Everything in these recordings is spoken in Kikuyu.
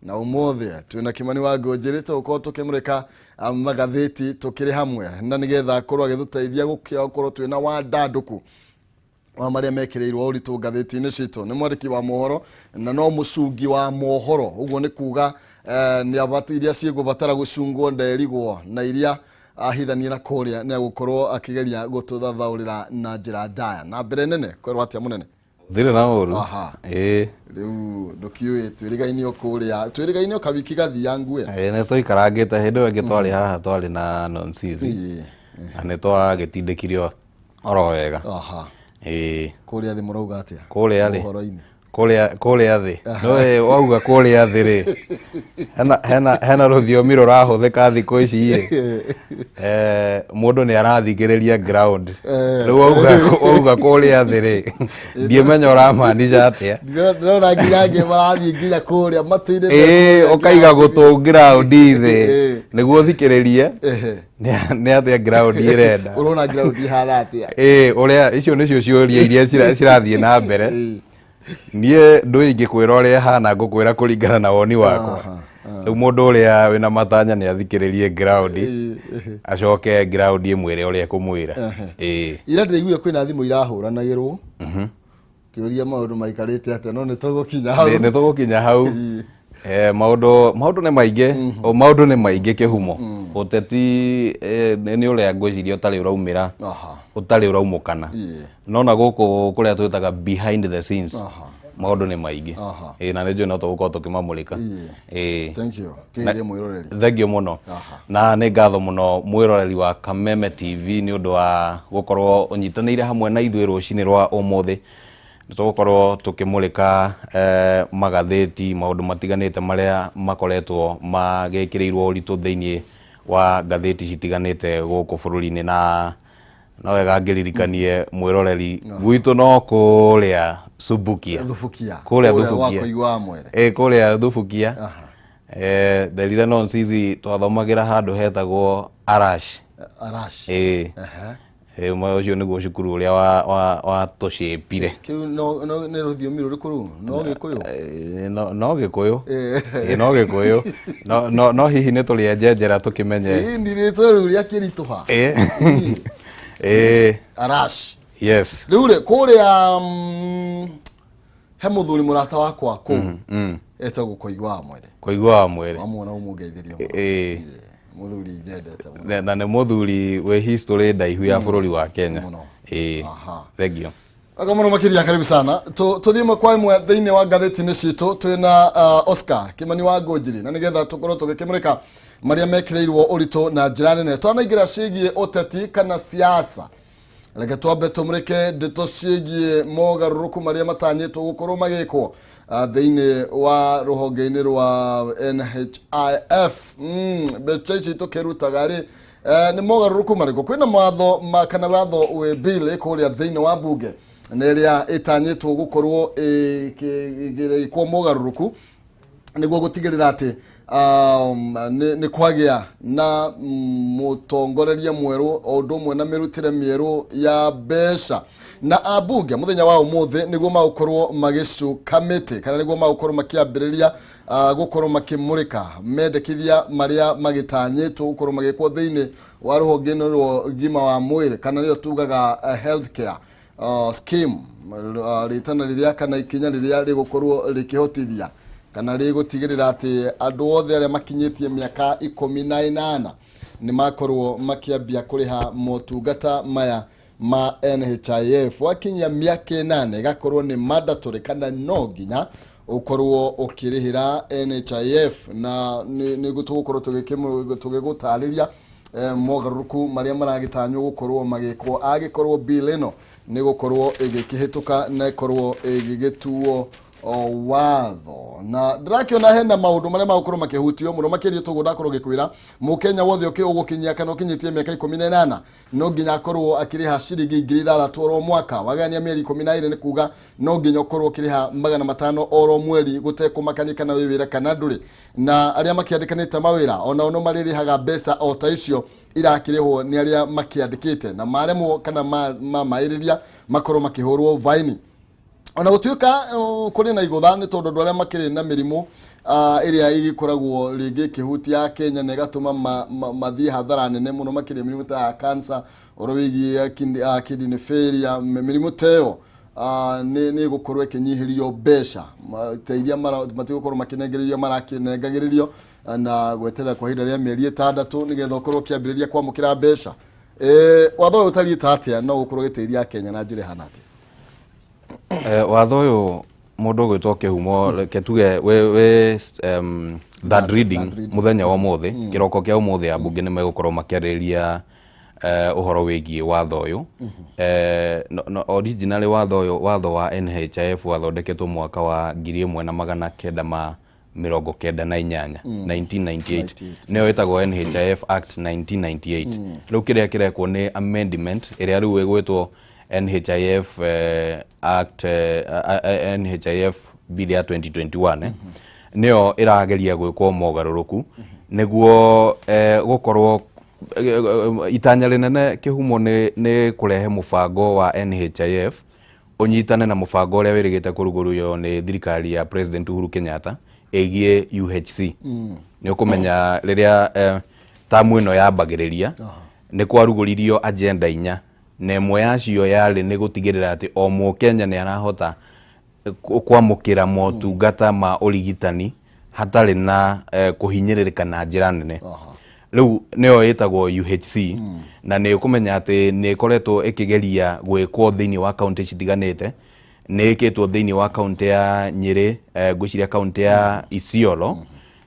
Na ũmũthĩ twĩna Kimani wa Ngũnjĩrĩ, tũgũkorwo tũkĩmũrĩka magathĩti tũkĩrĩ hamwe, na nĩgetha akorwo agĩtũteithia gũkorwo twĩna wandandũku wa marĩa mekĩrĩirwo ũritũ ngathĩti-inĩ citũ. Nĩ mwandĩki wa mohoro na no mũcungi wa mohoro, ũguo nĩ kuga nĩ abati iria cigũbatara gũcungwo nderigwo, na iria ahithanie na kũrĩa nĩ agũkorwo akĩgeria gũtũthathaũrĩra na njĩra ndaya na mbere nene. Kwerwo atĩa, mũnene? Thirĩ na ũru. Aha. Ĩĩ. Rĩu ndũkiũĩ twĩrĩgaine o kũrĩa, twĩrĩgaine o kawiki gathia ngue. Ĩĩ, nĩ tũikarangĩte. Hĩndĩ ĩyo ĩngĩ twarĩ haha twarĩ na Nonsizi na nĩ twagĩtindĩkirio oro wega. Ĩĩ. Kũrĩa thĩ mũrauga atĩa? Kũrĩa rĩ? Mohoro-inĩ. Kũrĩa thĩ. Nĩũĩ wauga kũrĩa thĩ rĩ, hena rũthiomi rũrahũthĩka thikũ ici ĩ. Mũndũ nĩ arathikĩrĩria ground. Rĩu wauga kũrĩa thĩ rĩ, ndiĩmenya ũramaanisha atĩa. Ndĩrona nginya angĩ marathiĩ nginya kũrĩa matu-inĩ. Ĩĩ, ũkaiga gũtũ ground thĩ nĩguo ũthikĩrĩrie nĩ atĩa ground ĩrenda. Ũrona ground ihana atĩa? Ĩĩ, ũrĩa icio nĩcio ciũria iria cirathiĩ na mbere. Niĩ ndũĩ ingĩkwĩra ũrĩa ĩhana, ngũkwĩra kũringana na woni wakwa. Rĩu mũndũ ũrĩa wĩna matanya nĩ athikĩrĩrie ground, acoke ground ĩmwĩre ũrĩa ĩkũmwĩra. Ĩĩ. Ira ndĩraiguire kwĩna thimũ irahũranagĩrwo kĩũria maũndũ maikarĩte atĩa, no nĩ tũgũkinya hau. Nĩ tũgũkinya hau. Maũndũ nĩ maingĩ, o maũndũ nĩ maingĩ kĩhumo. Ũteti nĩ ũrĩa ngwĩciria ũtarĩ ũraumĩra, ũtarĩ ũraumũkana. No na gũkũ kũrĩa twĩtaga behind the scenes, maũndũ nĩ maingĩ. Ĩĩ, na nĩ njũĩ no tũgũkorwo tũkĩmamũrĩka. Ĩĩ. Thank you. Kĩgeithie mwĩroreri. Thank you mũno. Na nĩ ngatho mũno mwĩroreri wa Kameme TV nĩ ũndũ wa gũkorwo ũnyitanĩire hamwe na ithuĩ rũcinĩ rwa ũmũthĩ. Nĩ tũgũkorwo tũkĩmũrĩka magathĩti, maũndũ matiganĩte marĩa makoretwo magĩkĩrĩirwo ũritũ thĩinĩ wa ngathĩti citiganĩte gũkũ bũrũri-inĩ. Na no wega ngĩririkanie mwĩroreri gwitũ no kũrĩa Subukia. Thubukia. Kũrĩa gwa Thubukia. Kũigua mwere. Ĩ, kũrĩa Thubukia. Nderire no Nsizi twathomagĩra handũ hetagwo Arash. Arash. Ĩ. Ĩ, ũmwe ũcio nĩguo cukuru ũrĩa wa tũcĩpire. Kĩu no nĩ rũthiomi rũrĩkũ rũu? No Gĩkũyũ? No Gĩkũyũ. Ĩ, no Gĩkũyũ. No hihi nĩ tũrĩenjenjera tũkĩmenye. Ĩ, nĩ rĩtwa rĩu rĩakĩritũha. Ĩ. Ĩ. Arash. Yes. Rĩu rĩ, kũrĩa he mũthuri mũrata wakwa kũu etagwo Kũigua wa Mwere. Kũigua wa Mwere. Wamuona ũmũngeithĩrie mũno. Ĩ. Mũthuri nyendete mũno. Na nĩ mũthuri wĩ history ndaihu ya bũrũri wa Kenya. Mũno. Ĩ. Thank you. Wega mũno makĩria, karibu sana. Tũthiĩ ĩmwe kwa ĩmwe thĩinĩ wa ngathĩti-inĩ citũ. Twĩna Oscar Kimani wa Ngũnjiri, na nĩgetha tũkorwo tũgĩkĩmũrĩka marĩa mekĩrĩirwo ũritũ na njĩra nene. Twanaingĩra ciĩgiĩ ũteti kana siasa, reke twambe tũmũrĩke ndeto ciĩgiĩ mogarũrũku marĩa matanyĩtwo gũkorwo magĩkwo thĩinĩ wa rũhonge-inĩ rwa NHIF. Mbeca ici tũkĩrutaga rĩ, nĩ mogarũrũku marĩkũ? Kwĩna mawatho ma kana watho wĩ bill kũrĩa thĩinĩ wa bunge, na ĩrĩa ĩtanyĩtwo gũkorwo ĩgĩkwo mogarũrũku nĩguo gũtigĩrĩra atĩ nĩ kwagĩa na mũtongoreria mwerũ o ũndũ ũmwe na mĩrutĩre mĩerũ ya mbeca. Na ambunge mũthenya wa ũmũthĩ nĩguo magũkorwo magĩcuka mĩtĩ, kana nĩguo magũkorwo makĩambĩrĩria gũkorwo makĩmũrĩka mendekithia marĩa magĩtanyĩtwo gũkorwo magĩkwo thĩinĩ wa rũhonge-inĩ rwa ũgima wa mwĩrĩ, kana nĩyo tugaga healthcare scheme, rĩtana rĩrĩa kana ikinya rĩrĩa rĩgũkorwo rĩkĩhotithia kana rĩgũtigĩrĩra atĩ andũ othe arĩa makinyĩtie mĩaka 18 nĩ makorwo makĩambia kũrĩha motungata maya ma NHIF. Wakinyia mĩaka 8 ĩgakorwo nĩ mandatory, kana no nginya ũkorwo ũkĩrĩhĩra NHIF. Na nĩ tũgũkorwo tũgĩgũtarĩria mogarũrũku marĩa maragĩtanywo gũkorwo magĩkwo agĩkorwo bill ĩno nĩ gũkorwo ĩgĩkĩhĩtũka na ĩkorwo ĩgĩgĩtuo o watho. Na ndĩrakĩona hena maũndũ marĩa magũkorwo makĩhutio mũno makĩria. Tũguo ndakorwo ngĩkwĩra, mũkenya wothe ũgũkinyia kana ũkinyĩtie mĩaka 18 no nginya akorwo akĩrĩha ciringi 6,000 oro mwaka. Wagania mĩeri 12 nĩ kuga no nginya ũkorwo ũkĩrĩha 500 oro mweri, gũtekũmakania kana wĩ wĩra kana ndũrĩ. Na arĩa makĩandĩkanĩte mawĩra onao no marĩrĩhaga mbeca o ta icio irakĩrĩhwo nĩ arĩa makĩandĩkĩte, na maremwo kana mamaĩrĩria makorwo makĩhũrwo baini. Ona gũtuĩka kũrĩ na igũtha nĩ tondũ andũ arĩa makĩrĩ na mĩrimũ Ĩrĩa ĩgĩkoragwo rĩngĩ ĩkĩhutia Kenya na ĩgatũma mathiĩ hathara nene mũno makĩria mĩrimũ ta ya cancer, ũhoro wĩgiĩ kidney failure, mĩrimũ ta ĩyo nĩ ĩgũkorwo ĩkĩnyihĩrio mbeca ta iria matigũkorwo makĩnengererio marakĩnengagĩrĩrio na gweterera kwa ihinda rĩa mĩeri 6 nĩgetha ũkorwo ũkĩambĩrĩria kwamũkĩra mbeca. Watho ũyũ ũtariĩ ta atĩa no ũkorwo ũgĩteithia Kenya na njĩra ĩhana atĩa? Watho ũyũ mũndũ ũgwĩtwo Kĩhumo, reke tuge wĩ third reading mũthenya wa ũmũthĩ, kĩroko kĩa ũmũthĩ ambunge nĩ megũkorwo makĩarĩrĩria ũhoro wĩgiĩ watho ũyũ. No, originally watho ũyũ, watho wa NHIF, wathondeketwo mwaka wa 1998, 1998, nĩyo ĩtagwo NHIF Act 1998. Rĩu kĩrĩa kĩrekwo nĩ amendment ĩrĩa rĩu ĩgwĩtwo NHIF Act NHIF Bill ya 2021, nĩyo ĩrageria gwĩkwo mogarũrũku nĩguo gũkorwo itanya rĩnene Kĩhumo nĩ kũrehe mũbango wa NHIF ũnyitane na mũbango ũrĩa wĩrĩgĩte kũrugũrio nĩ thirikari ya President Uhuru Kenyatta ĩgiĩ UHC. Nĩ ũkũmenya rĩrĩa tamu ĩno yambagĩrĩria nĩ kwarugũririo agenda inya, na ĩmwe yacio yarĩ nĩ gũtigĩrĩra atĩ o Mũkenya nĩ arahota kwamũkĩra motungata ma ũrigitani hatarĩ na kũhinyĩrĩrĩka na njĩra nene. Rĩu nĩyo ĩtagwo UHC, na nĩ ũkũmenya atĩ nĩ ĩkoretwo ĩkĩgeria gwĩkwo thĩinĩ wa kaunti citiganĩte. Nĩ ĩkĩtwo thĩinĩ wa kaunti ya Nyĩrĩ, ngwĩciria kaunti ya Isiolo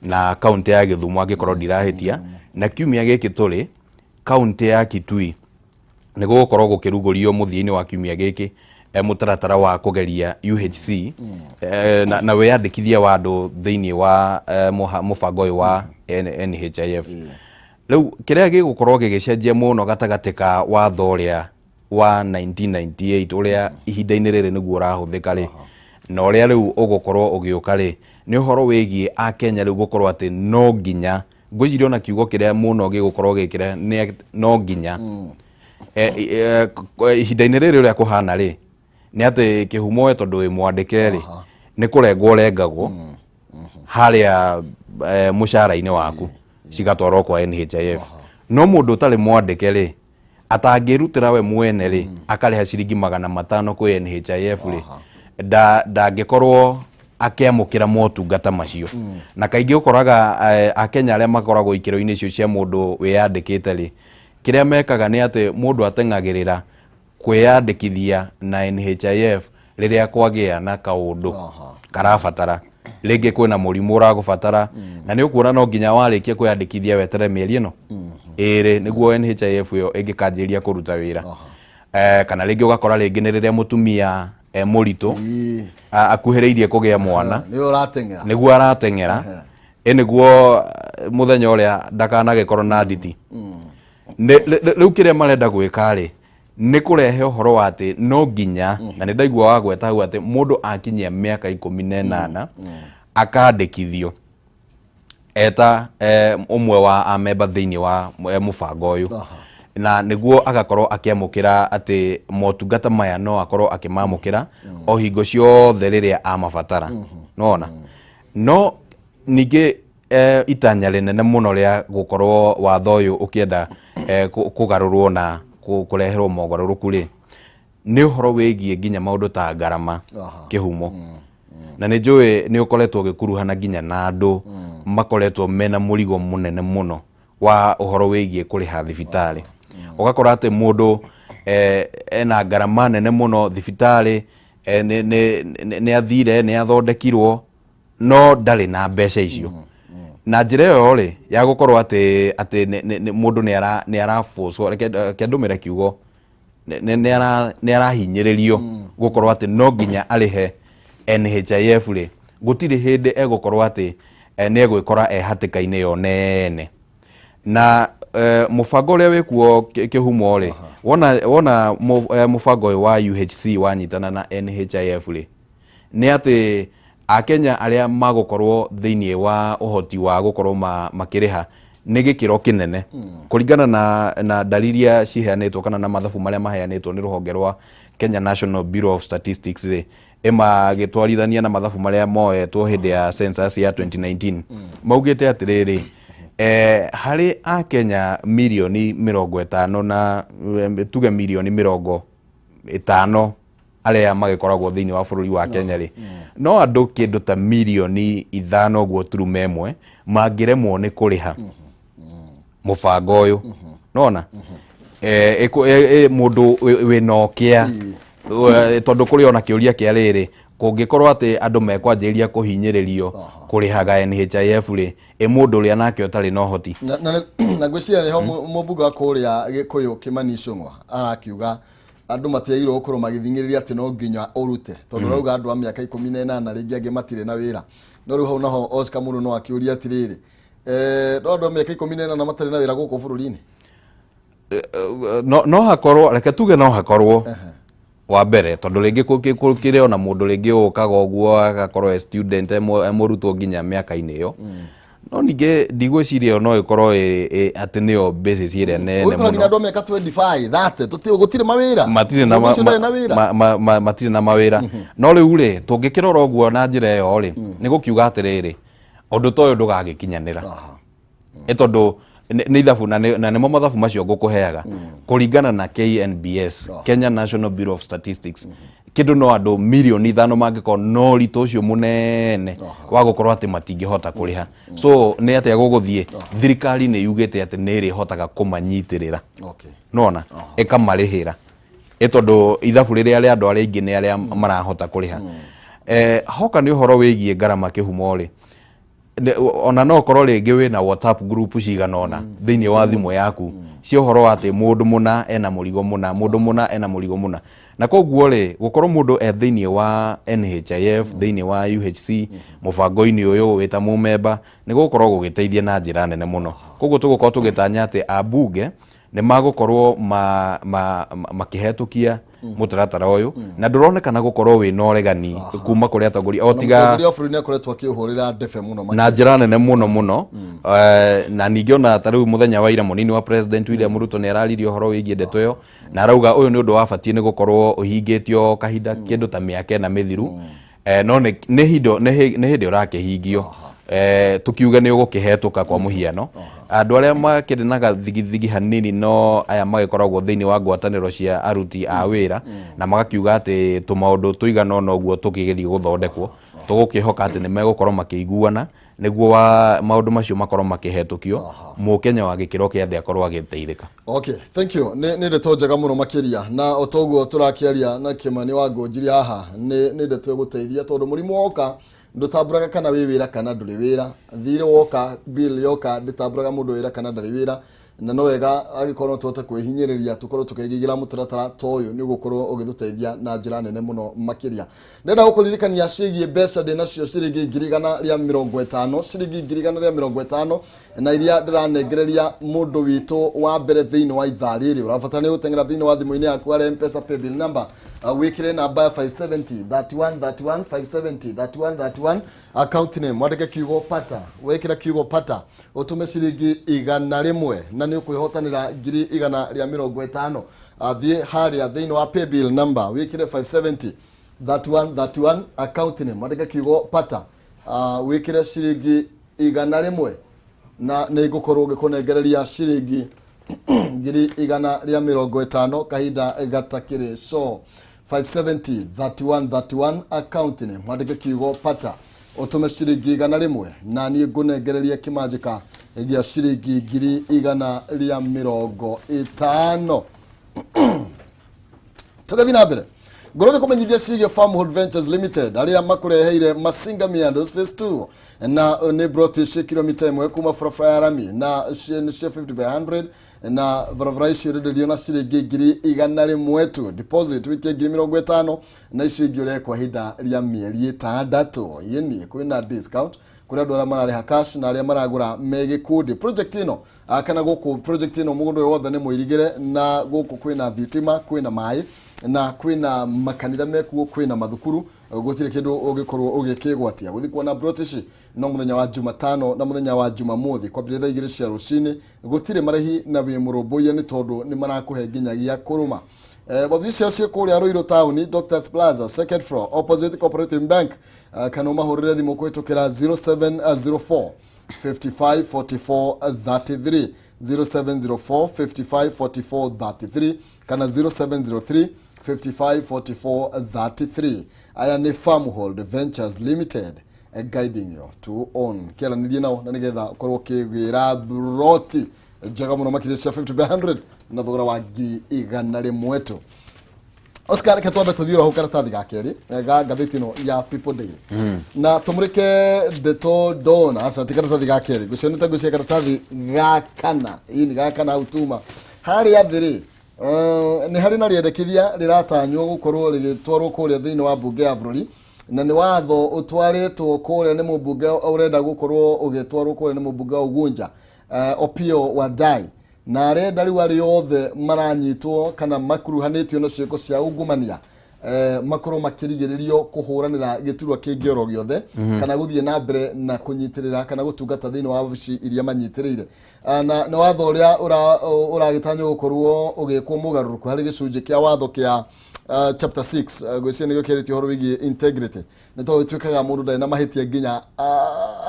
na kaunti ya Gĩthumo angĩkorwo ndirahĩtia, na kiumia gĩkĩ tũrĩ kaunti ya Kitui nĩ gũgũkorwo gũkĩrugũrio mũthia-inĩ wa kiumia gĩkĩ mũtaratara wa kũgeria UHC na wĩyandĩkithia wa andũ thĩinĩ wa mũbango ũyũ wa NHIF. Rĩu kĩrĩa gĩgũkorwo gĩgĩcenjia mũno gatagatĩ ka watho ũrĩa wa 1998 ũrĩa ihinda-inĩ rĩrĩ nĩguo ũrahũthĩka rĩ na ũrĩa rĩu ũgũkorwo ũgĩũka rĩ, nĩ ũhoro wĩgiĩ Akenya rĩu gũkorwo atĩ no nginya, ngwĩciria ona kiugo kĩrĩa mũno gĩgũkorwo gĩkĩre nĩ no nginya. Ihinda-inĩ rĩrĩ ũrĩa kũhana rĩ nĩ atĩ Kĩhumo we tondũ wĩ mwandĩke rĩ nĩ kũrengwo ũrengagwo harĩa mũcara-inĩ waku cigatwarwo kwa NHIF, no mũndũ ũtarĩ mwandĩke rĩ atangĩrutĩra we mwene rĩ akarĩha ciringi 500 kwĩ NHIF rĩ ndangĩkorwo akĩamũkĩra motungata macio. Na kaingĩ ũkoraga Akenya arĩa makoragwo ikĩro-inĩ icio cia mũndũ wĩyandĩkĩte rĩ, kĩrĩa mekaga nĩ atĩ mũndũ ateng'agĩrĩra kwĩyandĩkithia na NHIF rĩrĩa kwagĩa na kaũndũ karabatara, rĩngĩ kwĩna mũrimũ ũragũbatara, na nĩ ũkuona no nginya warĩkia kwĩyandĩkithia weterere mĩeri ĩno 2 nĩguo NHIF ĩyo ĩngĩkanjĩrĩria kũruta wĩra. Kana rĩngĩ ũgakora rĩngĩ nĩ rĩrĩa mũtumia e mũritũ akuhĩrĩirie kũgĩa mwana nĩ ũrateng'era nĩguo arateng'era ĩ nĩguo mũthenya ũrĩa ndakanagĩkorwo na nditi. Rĩu kĩrĩa marenda gwĩka rĩ nĩ kũrehe ũhoro wa atĩ no nginya, na nĩ ndaigua wagweta hau atĩ mũndũ akinyia mĩaka 18 akandĩkithio eta ũmwe wa amemba thĩinĩ wa mũbango ũyũ, na nĩguo agakorwo akĩamũkĩra atĩ motungata maya no akorwo akĩmamũkĩra o hingo ciothe rĩrĩa amabatara. Nona no ningĩ itanya rĩnene mũno rĩa gũkorwo watho ũyũ ũkĩenda kũgarũrwo na kũreherwo mogarũrũku rĩ nĩ ũhoro wĩgiĩ nginya maũndũ ta ngarama. Kĩhumo, na nĩ njũĩ nĩ ũkoretwo ũgĩkuruhana nginya na andũ makoretwo mena mũrigo mũnene mũno wa ũhoro wĩgiĩ kũrĩha thibitarĩ. Ũgakora atĩ mũndũ ena ngarama nene mũno thibitarĩ, nĩ athire nĩ athondekirwo no ndarĩ na mbeca icio. Na njĩra ĩyo rĩ ya gũkorwo atĩ mũndũ nĩ arabũcwo, reke ndũmĩre kiugo, nĩ arahinyĩrĩrio gũkorwo atĩ no nginya arĩhe NHIF rĩ, gũtirĩ hĩndĩ egũkorwo atĩ nĩ egwĩkora e hatĩka-inĩ yo nene. Na mũbango ũrĩa wĩkuo Kĩhumo rĩ, wona mũbango ũyũ wa UHC wanyitana na NHIF rĩ, nĩ atĩ Akenya arĩa magũkorwo thĩinĩ wa ũhoti wa gũkorwo makĩrĩha nĩ gĩkĩro kĩnene kũringana na ndari iria ciheanĩtwo kana na mathabu marĩa maheanĩtwo nĩ rũhonge rwa Kenya National Bureau of Statistics rĩ, ĩmagĩtwarithania na mathabu marĩa moetwo hĩndĩ ya census ya 2019, maugĩte atĩrĩrĩ, harĩ akenya mirioni 50 na tuge mirioni 50 arĩa magĩkoragwo thĩinĩ wa bũrũri wa Kenya rĩ, no andũ kĩndũ ta mirioni 5 ũguo turuma ĩmwe mangĩremwo nĩ kũrĩha mũbango ũyũ. Nona mũndũ wĩna ũkĩa, tondũ kũrĩ ona kĩũria kĩa rĩrĩ, kũngĩkorwo atĩ andũ mekwanjĩrĩria kũhinyĩrĩrio kũrĩhaga NHIF rĩ, ĩ mũndũ ũrĩa nake ũtarĩ na ũhoti? Na ngwĩciria nĩho mũmbunge wa kũrĩa Gĩkũyũ Kĩmani Ichung'wa arakiuga andũ matiagĩrĩirwo gũkorwo magĩthing'ĩrĩria atĩ no nginya ũrute, tondũ ũrauga andũ a mĩaka 18 rĩngĩ angĩ matirĩ na wĩra. No rĩu hau naho Oscar mũndũ no akĩũria atĩrĩrĩ, no andũ a mĩaka 18 matarĩ na wĩra gũkũ bũrũri-inĩ? No hakorwo, reke tuge no hakorwo wa mbere, tondũ rĩngĩ kũrĩ ona mũndũ rĩngĩ ũkaga ũguo agakorwo e student, e mũrutwo nginya mĩaka-inĩ ĩyo. No ningĩ ndigwĩciria ĩyo no ĩkorwo atĩ nĩyo basis ĩrĩa nene Ũgĩkora nginya mũno. Andũ a mĩaka 25, 30 gũtirĩ mawĩra. Matirĩ na Mũndũ ũcio ndarĩ na wĩra. Matirĩ na mawĩra. No rĩu rĩ, tũngĩkĩrora ũguo na njĩra ĩyo rĩ, nĩ gũkiuga atĩrĩrĩ, ũndũ ta ũyũ ndũgagĩkinyanĩra, ĩ tondũ nĩ ithabu na nĩmo mathabu macio ngũkũheaga kũringana na KNBS, Kenya National Bureau of Statistics, kĩndũ no andũ mirioni 5 mangĩkorwo na ũritũ ũcio mũnene wa gũkorwo atĩ matingĩhota kũrĩha. So nĩ atĩa gũgũthiĩ? Thirikari nĩ yugĩte atĩ nĩ ĩrĩhotaga kũmanyitĩrĩra, nona ĩkamarĩhĩra, ĩ tondũ ithabu rĩrĩa rĩa andũ arĩa aingĩ nĩ arĩa marahota kũrĩha. Hoka nĩ ũhoro wĩgiĩ ngarama kĩhumo rĩ, ona no ũkorwo rĩngĩ wĩna WhatsApp group cigana ũna thĩinĩ wa thimũ yaku cia ũhoro wa atĩ mũndũ mũna ena mũrigo mũna, mũndũ mũna ena mũrigo mũna, na koguo rĩ, gũkorwo mũndũ e thĩinĩ wa NHIF, thĩinĩ wa UHC, mũbango-inĩ ũyũ wĩta mũmemba, nĩ gũgũkorwo gũgĩteithia na njĩra nene mũno. Koguo tũgũkorwo tũgĩtanya atĩ ambunge nĩ magũkorwo makĩhetũkia mũtaratara ũyũ, na ndũronekana gũkorwo wĩna ũregani kuma kũrĩ atongoria o tiga Mũtongoria wa bũrũri nĩ akoretwo akĩũhũrĩra ndebe mũno. Na njĩra nene mũno mũno. Na ningĩ ona ta rĩu mũthenya wa ira, mũnini wa president William Ruto nĩ araririe ũhoro wĩgiĩ ndeto ĩyo, na arauga ũyũ nĩ ũndũ wabatiĩ nĩ gũkorwo ũhingĩtio kahinda kĩndũ ta mĩaka 4 mĩthiru. No nĩ hindo nĩ hĩndĩ ũrakĩhingio. Tukiuge nĩ ũgũkĩhetũka, kwa mũhiano andũ arĩa makĩrĩ na gathigithigi hanini no aya magĩkoragwo thĩinĩ wa ngwatanĩro cia aruti a wĩra, na magakiuga atĩ tũmaũndũ tũigana ũna ũguo tũkĩgerie gũthondekwo, tũgũkĩhoka atĩ nĩ megũkorwo makĩiguana nĩguo wa maũndũ macio makorwo makĩhetũkio, mũkenya wa gĩkĩro kĩa thĩ akorwo agĩteithĩka. Okay, thank you. Nĩ ndeto njega mũno makĩria, na o toguo tũrakĩaria na Kĩmani wa Ngũnjiri haha, nĩ ndeto ĩgũteithia, tondũ mũrimũ woka ndũtambũraga kana wĩ wĩra kana ndũrĩ wĩra, thirĩ woka, bill yoka, ndĩtambũraga mũndũ wĩra kana ndarĩ wĩra. Na no wega angĩkorwo no tũhote kwĩhinyĩrĩria tũkorwo tũkĩigĩra mũtaratara ta ũyũ, nĩ ũgũkorwo ũgĩtũteithia na njĩra nene mũno makĩria. Ndĩrenda gũkũririkania ciĩgiĩ mbeca ndĩ nacio ciringi 150,000, ciringi 150,000, na iria ndĩranengereria mũndũ witũ wa mbere thĩinĩ wa ithaa rĩrĩ. Ũrabatara nĩ gũteng'era thĩinĩ wa thimũ-inĩ yaku harĩa M-Pesa paybill number, wĩkĩre namba ya 570 31 31, 570 31 31, account name wandĩke kiugo "pata". Wekĩra kiugo "pata", ũtũme ciringi 100 na nĩ ũkwĩhotanĩra 150,000. Thiĩ harĩa thĩinĩ wa paybill number, wĩkĩre 570 31 31, account name wandĩke kiugo "pata", wĩkĩre ciringi 100 na nĩ ngũkorwo ngĩkũnengereria ciringi 150,000 kahinda gatakĩrĩ. So 570 31 31, account name wandĩke kiugo "pata", ũtũme ciringi 100 na niĩ ngũnengereria kĩmanjĩka gĩa ciringi 150,000. Tũgathiĩ na mbere, ngorwo ngĩkũmenyithia ciĩgiĩ Farmhold Ventures Limited, arĩa makũreheire Masinga Meadows Phase 2, na nĩ broti cia kilomita 1 kuma barabara ya rami, na nĩ cia 50 by 100, na barabara icio irenderio na ciringi 100,000 tu. Deposit wike 50,000 na icio ingĩ ũrekwa ihinda rĩa mĩeri 6. Yĩni kwĩna discount kũrĩ andũ arĩa mararĩha cash na arĩa maragũra me gĩkundi. Project ĩno, kana gũkũ project ĩno, mũgũnda ũyũ wothe nĩ mũirigĩre, na gũkũ kwĩna thitima, kwĩna maĩ, na kwĩna makanitha mekuo, kwĩna mathukuru. Gũtirĩ kĩndũ ũngĩkorwo ũgĩkĩgwatia. Gũthiĩ kuona plot ici no mũthenya wa Jumatano na mũthenya wa Jumamothi kwambĩrĩria thaa 2 cia rũcinĩ. Gũtirĩ marĩhi na wĩ mũrũmbũiye, nĩ tondũ nĩ marakũhe nginyagia kũrũma. Wabici ciao ciĩ kũrĩa Ruiru Town, Doctors Plaza, second floor, opposite Cooperative Bank, kana ũmahũrĩre thimũ kũhĩtũkĩra 0704 55 44 33, 0704 55 44 33 kana 0703 55 44 33. Aya nĩ Farmhold Ventures Limited, guiding you to own. Kĩaranĩrie nao na nĩgetha ũkorwo ũkĩgĩra broti njega mũno makĩria cia 50 by 100 na thogora wa 100,000 tu. Oscar, reke twambe tũthiĩ hau karatathi ga kerĩ ga ngathĩti ĩno ya People Daily na tũmũrĩke ndeto ndona. Aca, ti karatathi ga kerĩ, ngũcionete ngũcia karatathi ga kana, ĩĩ, ga kana. Hau tuma harĩa thĩ rĩ, nĩ harĩ na rĩendekithia rĩratanywo gũkorwo rĩgĩtwarwo kũrĩa thĩinĩ wa mbunge ya bũrũri, na nĩ watho ũtwarĩtwo kũrĩa nĩ mũmbunge ũrenda gũkorwo ũgĩtwarwo kũrĩa nĩ mũmbunge wa Ugunja, Opiyo Wandayi, na arenda rĩu arĩa othe maranyitwo kana makuruhanĩtio na ciĩko cia ungumania makorwo makĩrigĩrĩrio kũhũranĩra gĩturwa kĩngĩ oro gĩothe kana gũthiĩ na mbere na kũnyitĩrĩra kana gũtungata thĩinĩ wa wabici iria manyitĩrĩire. Na nĩ watho ũrĩa ũragĩtanywo gũkorwo ũgĩkwo mũgarũrũku harĩ gĩcunjĩ kĩa watho kĩa chapter 6, ngwĩciria nĩkĩo kĩarĩtie ũhoro wĩgiĩ integrity, nĩ tondũ ĩtuĩkaga mũndũ ndarĩ na mahĩtia nginya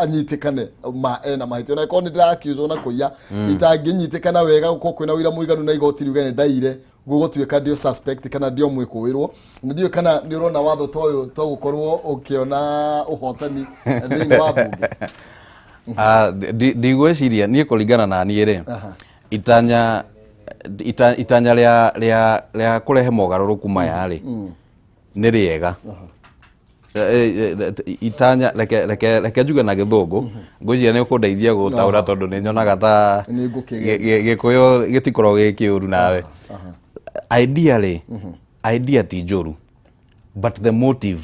anyitĩkane ma ena mahĩtia. Ona ĩkorwo nĩ ndĩrakiuzwo na kũiya, itangĩnyitĩkana wega gũkorwo kwĩna ũira mũiganu na igoti riuge nĩ ndaire, gũgũtuĩka ndio suspect kana ndio mwĩkũĩrwo. Ndiũĩ kana nĩ ũrona watho ta ũyũ to gũkorwo ũkĩona ũhotani thĩinĩ wa mbunge. Ndigwĩciria niĩ, kũringana na niĩ rĩ, itanya rĩa kũrehe mogarũrũku maya rĩ nĩ rĩega. Itanya reke njuge na gĩthũngũ, ngwĩciria nĩ ũkũndeithia gũtaũra tondũ nĩ nyonaga ta Nĩ ngũkĩgeria. Gĩkũyũ gĩtikoragwo gĩ kĩũru nawe. Idea rĩ, idea ti njũru, but the motive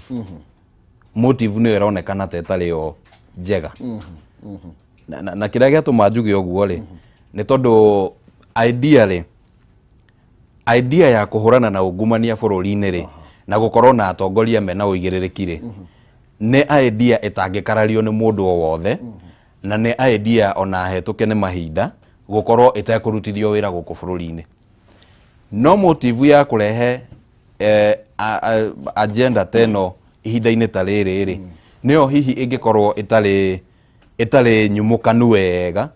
nĩyo ĩronekana ta ĩtarĩ yo njega. Na kĩrĩa gĩatũma njuge ũguo rĩ nĩ tondũ idea rĩ, idea ya kũhũrana na ungumania bũrũri-inĩ rĩ na gũkorwo na atongoria mena ũigĩrĩrĩki rĩ nĩ idea ĩtangĩkarario nĩ mũndũ o wothe, na nĩ idea ona hetũke nĩ mahinda gũkorwo ĩtekũrutithio wĩra gũkũ bũrũri-inĩ. No motive ya kũrehe agenda ta ĩno ihinda-inĩ ta rĩrĩ rĩ nĩyo hihi ĩngĩkorwo ĩtarĩ nyumũkanu wega,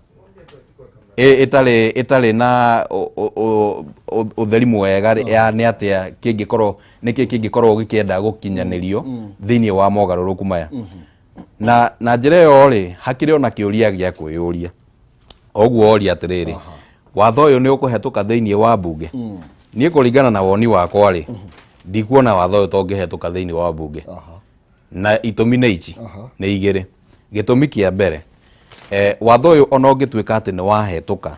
ĩtarĩ na ũtheri mwega ya nĩ atĩa kĩngĩkorwo, nĩkĩ kĩngĩkorwo gĩkĩenda gũkinyanĩrio thĩinĩ wa mogarũrũku maya. Na njĩra ĩyo rĩ, hakĩrĩ ona kĩũria gĩa kwĩyũria ũguo oria atĩrĩrĩ, watho ũyũ nĩ ũkũhetũka thĩinĩ wa mbunge? Niĩ kũringana na woni wakwa rĩ, ndikuona watho ũyũ tongĩhetũka thĩinĩ wa mbunge, na itũmi nĩ ici, nĩ igĩrĩ. Gĩtũmi kĩa mbere, watho ũyũ ona ũngĩtuĩka atĩ nĩ wahetũka,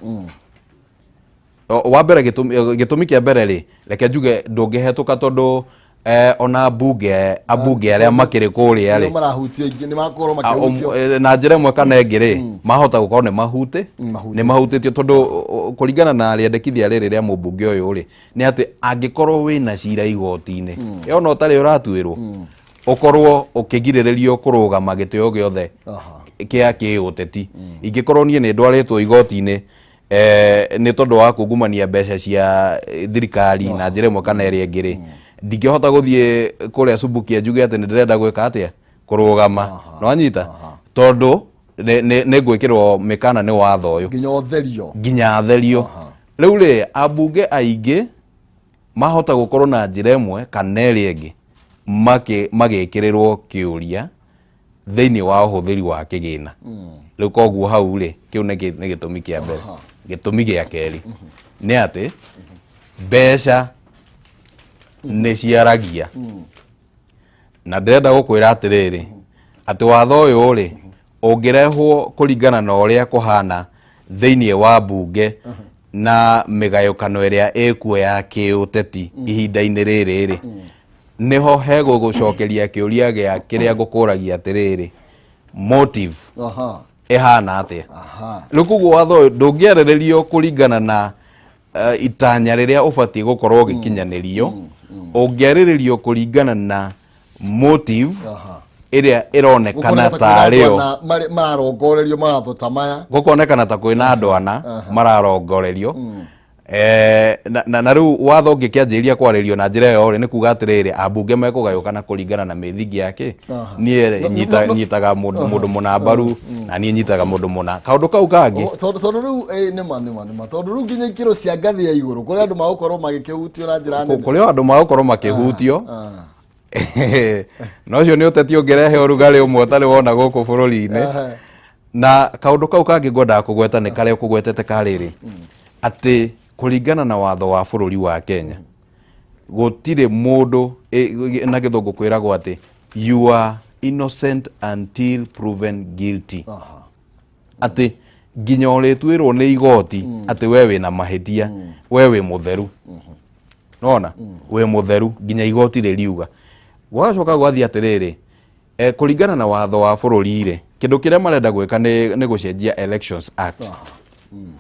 wa mbere, gĩtũmi kĩa mbere rĩ, reke njuge ndũngĩhetũka tondũ ona ambunge arĩa makĩrĩ kũrĩa rĩ nĩo marahutio aingĩ, nĩ makorwo makĩhutio. Na njĩra ĩmwe kana ĩngĩ rĩ, mahota gũkorwo nĩ mahutĩ Mahutĩtio. Nĩ mahutĩtio tondũ kũringana na rĩendekithia rĩrĩ rĩa mũmbunge ũyũ rĩ, nĩ atĩ angĩkorwo wĩna cira igoti-inĩ, ĩyo no ũtarĩ ũratuĩrwo, ũkorwo ũkĩgirĩrĩrio kũrũgama gĩtĩo gĩothe kĩa kĩũteti. Ingĩkorwo niĩ nĩ ndwarĩtwo igoti-inĩ nĩ tondũ wa kungumania mbeca cia thirikari na njĩra ĩmwe kana ĩrĩa ĩngĩ rĩ, ndingĩhota gũthiĩ kũrĩa Subukia njuge atĩ nĩ ndĩrenda gwĩka atĩa, kũrũgama. Nĩwanyita? Tondũ nĩ ngwĩkĩrwo mĩkana nĩ watho ũyũ nginya ũtherio. Nginya atherio. Rĩu rĩ, ambunge aingĩ mahota gũkorwo na njĩra ĩmwe kana ĩrĩa ĩngĩ magĩkĩrĩrwo kĩũria thĩinĩ wa ũhũthĩri wa kĩgĩna rĩu. Koguo hau rĩ, kĩu nĩ gĩtũmi kĩa mbere. Gĩtũmi gĩa kerĩ nĩ atĩ mbeca nĩ ciaragia, na ndĩrenda gũkwĩra atĩrĩrĩ, atĩ watho ũyũ rĩ ũngĩrehwo kũringana na ũrĩa kũhana thĩinĩ wa mbunge na mĩgayũkano ĩrĩa ĩkuo ya kĩũteti ihinda-inĩ rĩrĩ rĩ, nĩho hegũgũcokeria kĩũria gĩa kĩrĩa ngũkũragia atĩrĩrĩ, motive ĩhana atĩa? Rĩu koguo watho ũyũ ndũngĩarĩrĩrio kũringana na itanya rĩrĩa ũbatiĩ gũkorwo ũgĩkinyanĩrio, ũngĩarĩrĩrio kũringana na motive ĩrĩa ĩronekana tarĩ yo mararongorerio mawatho ta maya. Gũkonekana ta kwĩna andũ ana mararongorerio. Na rĩu watho ũngĩkĩanjĩrĩria kwarĩrio na njĩra ĩyo rĩ, nĩ kuga atĩrĩrĩ, ambunge mekũgayũkana kũringana na mĩthingi ya kĩ. Niĩ nyitaga mũndũ mũna mbaru, na niĩ nyitaga mũndũ mũna. Kaũndũ kau kangĩ, Tondũ rĩu nĩma tondũ rĩu nginya ikĩro cia ngathĩ ya igũrũ kũrĩ andũ magũkorwo magĩkĩhutio na njĩra nene. Kũrĩ andũ magũkorwo makĩhutio, na ũcio nĩ ũteti ũngĩrehe ũrugarĩ ũmwe ũtarĩ wona gũkũ bũrũri-inĩ. Na kaũndũ kau kangĩ ngwendaga kũgweta nĩ karĩa ũkũgwetete karĩrĩ, atĩ kũringana na watho wa bũrũri wa Kenya, gũtirĩ mũndũ, na gĩthũngũ kwĩragwo atĩ you are innocent until proven guilty. Atĩ nginya ũrĩtuĩrwo nĩ igoti atĩ we wĩna mahĩtia, we wĩ mũtheru. Nona wĩ mũtheru nginya igoti rĩriuga. Gũgacoka gwathiĩ atĩrĩrĩ, kũringana na watho wa bũrũri rĩ, kĩndũ kĩrĩa marenda gwĩka nĩ gũcenjia Elections Act,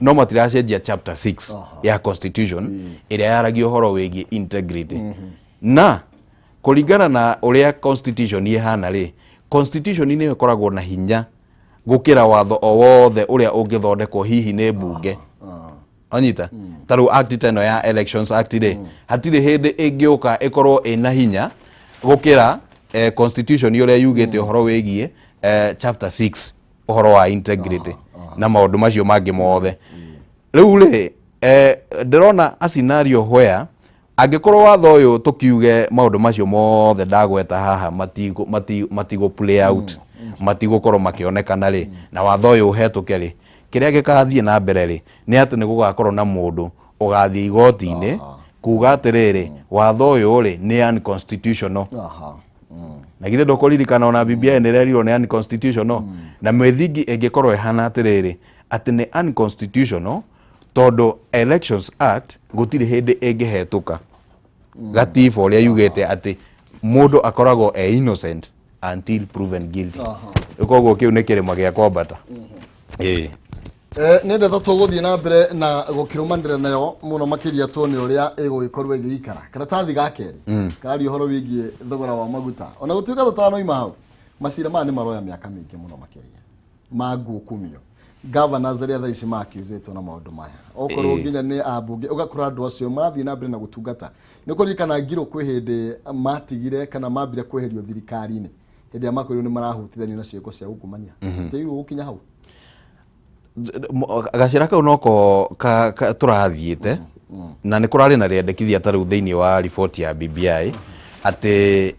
no matiracenjia chapter 6 ya constitution ĩrĩa yaragia ũhoro wĩgiĩ integrity. Na kũringana na ũrĩa constitution ĩhana rĩ, constitution nĩyo ĩkoragwo na hinya gũkĩra watho o wothe ũrĩa ũngĩthondekwo hihi nĩ mbunge. Anyita ta rĩu act ta ĩno ya Elections Act rĩ, hatirĩ hĩndĩ ĩngĩũka ĩkorwo ĩna hinya gũkĩra constitution ũrĩa yugĩte ũhoro wĩgiĩ chapter 6, ũhoro wa integrity na maũndũ macio mangĩ mothe. Rĩu rĩ, ndĩrona a scenario where angĩkorwo watho ũyũ, tũkiuge maũndũ macio mothe ndagweta haha matigũ play out, matigũkorwo makĩonekana rĩ, na watho ũyũ ũhetũke rĩ, kĩrĩa gĩkathiĩ na mbere rĩ, nĩ atĩ nĩ gũgakorwo na mũndũ ũgathiĩ igoti-inĩ kuga atĩrĩrĩ, watho ũyũ rĩ, nĩ unconstitutional. Na githĩ ndũkũririkana ona BBI nĩ ĩrerirwo nĩ unconstitutional? Na mĩthingi ĩngĩkorwo ĩhana atĩrĩrĩ, atĩ nĩ unconstitutional tondũ Elections Act gũtirĩ hĩndĩ ĩngĩhetũka gatiba ũrĩa yugĩte atĩ mũndũ akoragwo e innocent until proven guilty. Koguo kĩu nĩ kĩrĩma gĩa kwambata, ĩĩ. Nĩ ndeto tũgũthiĩ na mbere na gũkĩrũmanĩrĩra nayo mũno makĩria, tuone ũrĩa ĩgũgĩkorwo ĩgĩikara. Karatathi ga kerĩ kararia ũhoro wĩgiĩ thogora wa maguta. Ona gũtuĩka tũtanoima hau, macira maya nĩ maroya mĩaka mĩingĩ mũno makĩria ma ngukumio governors arĩa thaa ici makiuzĩtwo na maũndũ maya, okorwo nginya nĩ ambunge, ũgakora andũ acio marathiĩ na mbere na gũtungata. Nĩ kũririkana ngirũ kwĩ hĩndĩ matigire kana mambire kweherio thirikari-inĩ hĩndĩ ĩrĩa makorirwo nĩ marahutithanio na ciĩko cia ungumania. Tũtiagĩrĩirwo gũkinya hau. Gacĩra kau noko tũrathiĩte, na nĩ kũrarĩ na rĩendekithia ta rĩu thĩinĩ wa riboti ya BBI atĩ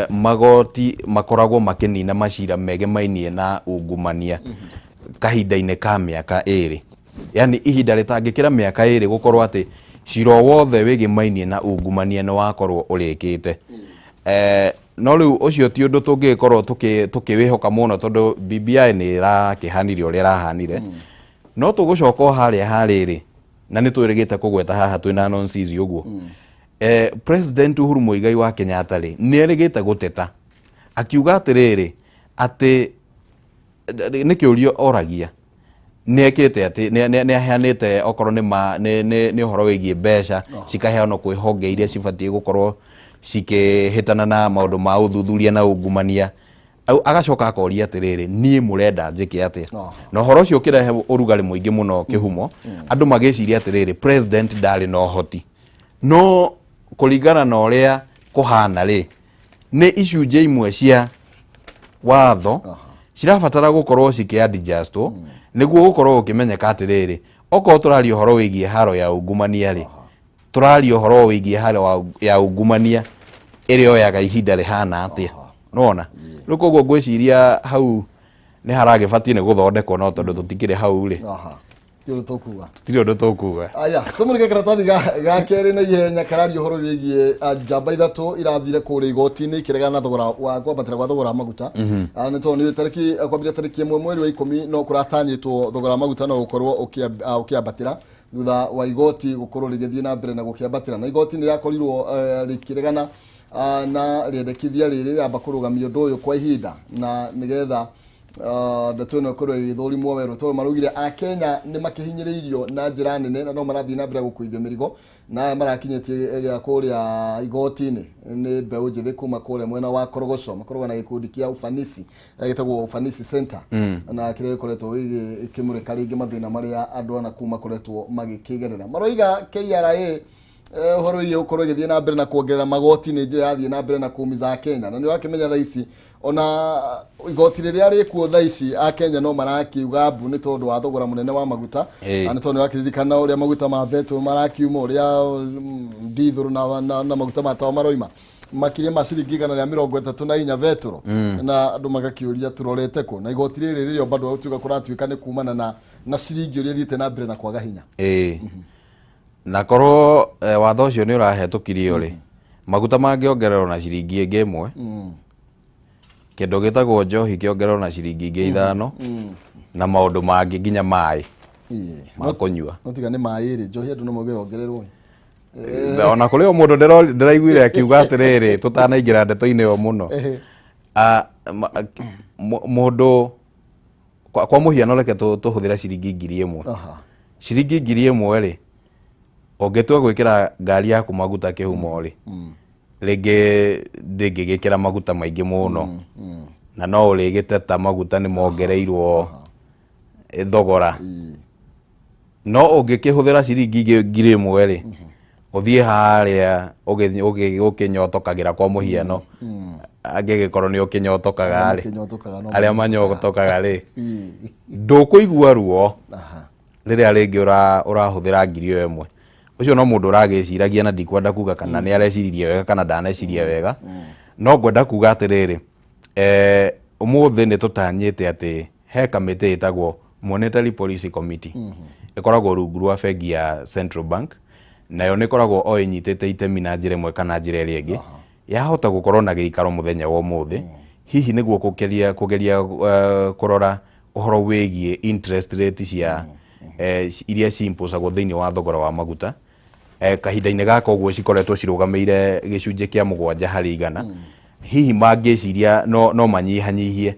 magoti makoragwo makĩnina macira megemainie na ungumania kahinda-inĩ ka mĩaka 2, yani ihinda rĩtangĩkĩra mĩaka 2, gũkorwo atĩ cira o wothe wĩgĩmainie na ungumania nĩ wakorwo ũrĩkĩte. No rĩu ũcio ti ũndũ tũngĩgĩkorwo tũkĩwĩhoka mũno, tondũ BBI nĩ ĩrakĩhanire ũrĩa ĩrahanire. No tũgũcoka o harĩa harĩrĩ, na nĩ twĩrĩgĩte kũgweta haha twĩna nonsense ũguo. President Uhuru Muigai wa Kenyatta rĩ, nĩ erĩgĩte gũteta akiuga atĩrĩrĩ, atĩ nĩ kĩũrio oragia, nĩ ekĩte atĩ nĩ aheanĩte okorwo nĩ ma nĩ nĩ nĩ ũhoro wĩgiĩ mbeca cikaheanwo kwĩ honge iria cibatiĩ gũkorwo cikĩhĩtana na maũndũ ma ũthuthuria na ungumania. Agacoka akoria atĩrĩrĩ, niĩ mũrenda njĩke atĩa? Na ũhoro ũcio ũkĩrehe ũrugarĩ mũingĩ mũno kĩhumo, andũ magĩciria atĩrĩrĩ, president ndarĩ na ũhoti. No kũringana na ũrĩa kũhana rĩ, nĩ icunjĩ imwe cia watho cirabatara gũkorwo cikĩadjustwo nĩguo gũkorwo gũkĩmenyeka atĩrĩrĩ, okorwo tũraria ũhoro wĩgiĩ haro ya ungumania rĩ, tũraria ũhoro wĩgiĩ haro ya ungumania ĩrĩa yoyaga ihinda rĩhana atĩa. Nĩwona rĩu, koguo ngwĩciria hau nĩ haragĩbatiĩ nĩ gũthondekwo, no tondũ tũtikĩrĩ hau rĩ, Ti ũndũ tũkuga. Tũtirĩ ũndũ tũkuga. Aya, tũmũrĩke karatathi ga kerĩ na ihenya, kararia ũhoro wĩgiĩ njamba ithatũ irathire kũrĩa igoti-inĩ ikĩregana na thogora wa kwambatĩra gwa thogora wa maguta. Nĩ tondũ nĩ tarĩki kwambĩrĩria tarĩki 1 mweri wa 10 no kũratanyĩtwo thogora wa maguta no ũkorwo ũkĩambatĩra thutha wa igoti gũkorwo rĩgĩthiĩ na mbere na gũkĩambatĩra. Na igoti nĩ rĩrakorirwo rĩkĩregana na rĩendekithia rĩrĩ rĩramba kũrũgamia ũndũ ũyũ kwa ihinda na nĩgetha Ndeto ĩno ĩkorwo ĩgĩthũrimwo werũ tondũ maraugire akenya nĩ makĩhinyĩrĩirio na njĩra nene na no marathiĩ na mbere gũkuithio mĩrigo, na aya marakinyĩtie gĩa kũrĩa igoti-inĩ nĩ mbeũ njĩthĩ kuma kũrĩa mwena wa Korogoco, makoragwo na gĩkundi kĩa Ufanisi, gĩtagwo Ufanisi Center, na kĩrĩa gĩkoretwo gĩkĩmũrĩka rĩngĩ mathĩna marĩa andũ ana kuu makoretwo magĩkĩgerera. Maroiga KRA, ũhoro wĩgiĩ gũkorwo ĩgĩthiĩ na mbere na kuongerera magoti nĩ njĩra yathiĩ na mbere na kũmiza Akenya, na nĩ ũrakĩmenya thaa ici ona igoti rĩrĩa rĩkuo thaa ici Akenya no marakiuga mbu nĩ tondũ wa thogora mũnene wa maguta. Na nĩ tondũ nĩũrakĩririkana ũrĩa maguta ma betũrũ marakiuma, ũrĩa ndithũrũ na maguta ma tawa maroima makĩria ma ciringi 134 betũrũ, na andũ magakĩũria tũrorete kũ, na igoti rĩrĩ rĩrĩa bado gũtuĩka kũratuĩka nĩ kumana na ciringi ũrĩa ĩthiĩte na mbere na kwaga hinya. Ĩĩ, na korwo watho ũcio nĩ ũrahetũkirio rĩ, maguta mangĩongererwo na ciringi ĩngĩ 1, kĩndũ gĩtagwo njohi kĩongererwo na ciringi ingĩ 5, na maũndũ mangĩ nginya maĩ ma kũnyua. No tiga nĩ maĩ rĩ, njohi andũ no mauge yongererwo. Ona kũrĩ o mũndũ ndĩraiguire akiuga atĩrĩrĩ, tũtanaingĩra ndeto-inĩ ĩyo mũno, mũndũ kwa mũhiano reke tũhũthĩre ciringi 1000. Ciringi 1000 rĩ, ũngĩtua gwĩkĩra ngari yaku maguta kĩhumo rĩ, rĩngĩ ndĩngĩgĩkĩra maguta maingĩ mũno, na no ũrĩgĩteta maguta nĩ mongereirwo thogora. No ũngĩkĩhũthĩra ciringi ingĩ 1000 rĩ, ũthiĩ harĩa ũkĩnyotokagĩra, kwa mũhiano angĩgĩkorwo nĩ ũkĩnyotokaga rĩ, Makĩnyotokaga no arĩa manyotokaga rĩ, ndũkũigua ruo rĩrĩa rĩngĩ ũrahũthĩra 1000. Ũcio no mũndũ ũragĩciragia, na ndikwenda kuga kana nĩ areciririe wega kana ndaneciria wega, no ngwenda kuga atĩrĩrĩ, ũmũthĩ nĩ tũtanyĩte atĩ he kamĩtĩ ĩtagwo Monetary Policy Committee, ĩkoragwo rungu rwa bengi ya Central Bank, nayo nĩ ĩkoragwo o ĩnyitĩte itemi na njĩra ĩmwe kana njĩra ĩrĩa ĩngĩ. Yahota gũkorwo na gĩikaro mũthenya wa ũmũthĩ, hihi nĩguo kũgeria kũrora ũhoro wĩgiĩ interest rate cia iria ciimpũcagwo thĩinĩ wa thogora wa maguta. Kahinda-inĩ gaka ũguo cikoretwo cirũgamĩire gĩcunjĩ kĩa 7%. Hihi mangĩciria no manyihanyihie,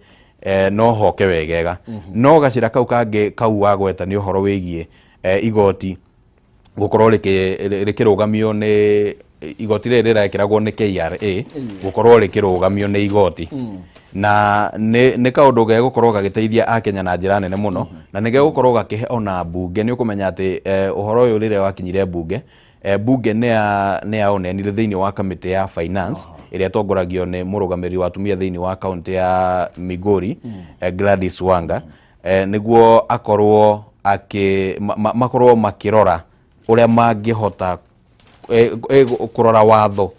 no hoke wegega. No gacĩra kau kangĩ kau wagweta nĩ ũhoro wĩgiĩ igoti gũkorwo rĩkĩrũgamio nĩ igoti rĩrĩ rĩrekĩragwo nĩ KRA, gũkorwo rĩkĩrũgamio nĩ igoti, na nĩ kaũndũ gegũkorwo gagĩteithia akenya na njĩra nene mũno, na nĩ gegũkorwo gakĩhe ona mbunge. Nĩ ũkũmenya atĩ ũhoro ũyũ rĩrĩa wakinyire mbunge, mbunge nĩ ya onenire thĩinĩ wa kamĩtĩ ya finance ĩrĩa ĩtongoragio nĩ mũrũgamĩrĩri wa atumia thĩinĩ wa kaũntĩ ya Migori, Gladys Wanga, nĩguo akorwo akĩ makorwo makĩrora ũrĩa mangĩhota kũrora watho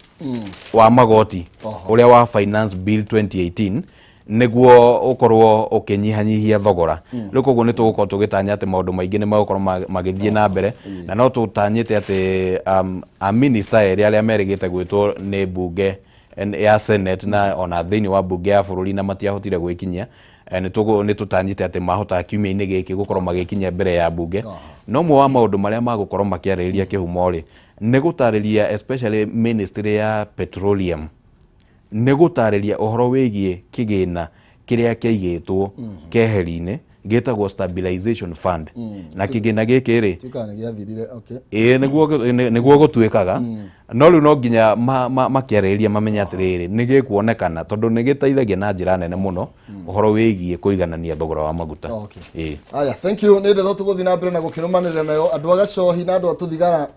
wa magoti ũrĩa wa Finance Bill 2018 nĩguo ũkorwo ũkĩnyihanyihia thogora. Rĩu koguo nĩ tũgũkorwo tũgĩtanya atĩ maũndũ maingĩ nĩ megũkorwo magĩthiĩ na mbere, na no tũtanyĩte atĩ a minister erĩ arĩa merĩgĩte gwĩtwo nĩ mbunge ya Senate na ona thĩinĩ wa mbunge ya bũrũri na matiahotire gwĩkinyia, nĩ tũtanyĩte atĩ mahota kiumia-inĩ gĩkĩ gũkorwo magĩkinyia mbere ya mbunge. No ũmwe wa maũndũ marĩa magũkorwo makĩarĩrĩria kĩhumo rĩ, nĩ gũtarĩria especially ministry ya petroleum, nĩ gũtarĩria ũhoro wĩgiĩ kĩgĩna kĩrĩa kĩaigĩtwo keheri-inĩ gĩtagwo Stabilization Fund. Na kĩgĩna gĩkĩ rĩ, Tuĩkaga nĩ gĩathirire, okay. Ĩĩ, nĩguo gũtuĩkaga, no rĩu no nginya makĩarĩrĩria mamenye atĩrĩrĩ, nĩ gĩkuonekana, tondũ nĩ gĩteithagia na njĩra nene mũno ũhoro wĩgiĩ kũiganania thogora wa maguta. Ĩĩ. Aya, thank you. Nĩ ndeto tũgũthiĩ na mbere na gũkĩrũmanĩrĩra nayo. Andũ a Gacohi na andũ a Tũthigara,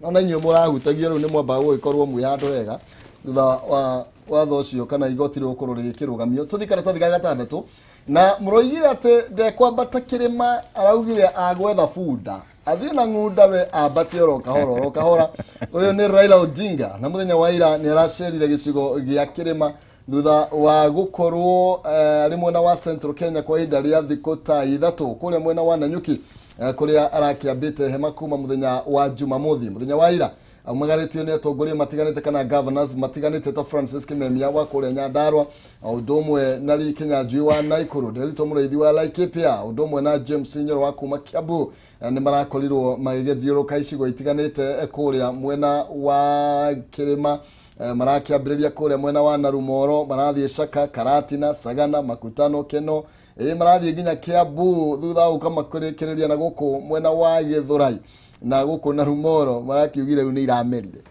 ona inyuĩ mũrahutagio rĩu nĩ mwambaga gũgĩkorwo mwĩ handũ hega thutha wa watho ũcio kana igoti rĩgũkorwo rĩgĩkĩrũgamio. Tũthiĩ karatathi ga gatandatũ, na mũroigire atĩ ndekwambata kĩrĩma, araugire agwetha bunda athiĩ na ng'unda, we ambate oro kahora oro kahora. Ũyũ nĩ Raila Odinga, na mũthenya wa ira nĩ aracerire gĩcigo gĩa kĩrĩma thutha wa gũkorwo arĩ mwena wa Central Kenya kwa ihinda rĩa thikũ ta 3 kũrĩa mwena wa Nanyuki, kũrĩa arakĩambĩte hema kuma mũthenya wa Jumamothi. Mũthenya wa ira aumagarĩtio nĩ atongoria matiganĩte kana governors matiganĩte ta Francis Kimemia wa kũrĩa Nyandarua, o ũndũ ũmwe na Lee Kinyanjui wa Naikuru, Nderitu Mũrĩithi wa Laikipia, ũndũ ũmwe na James Nyoro wa kuma Kiambu. Nĩ marakorirwo magĩgĩthiũrũka icigo itiganĩte kũrĩa mwena wa kĩrĩma. Marakĩambĩrĩria kũrĩa mwena wa Narumoro, marathiĩ Shaka, Karatina, Sagana, Makutano, Keno. Ĩ marathiĩ nginya Kiambu, thutha wa gũka makũrĩkĩrĩria na gũkũ mwena wa Gĩthũrai na gũkũ na Rumoro marakiugire rĩu nĩ iramerire.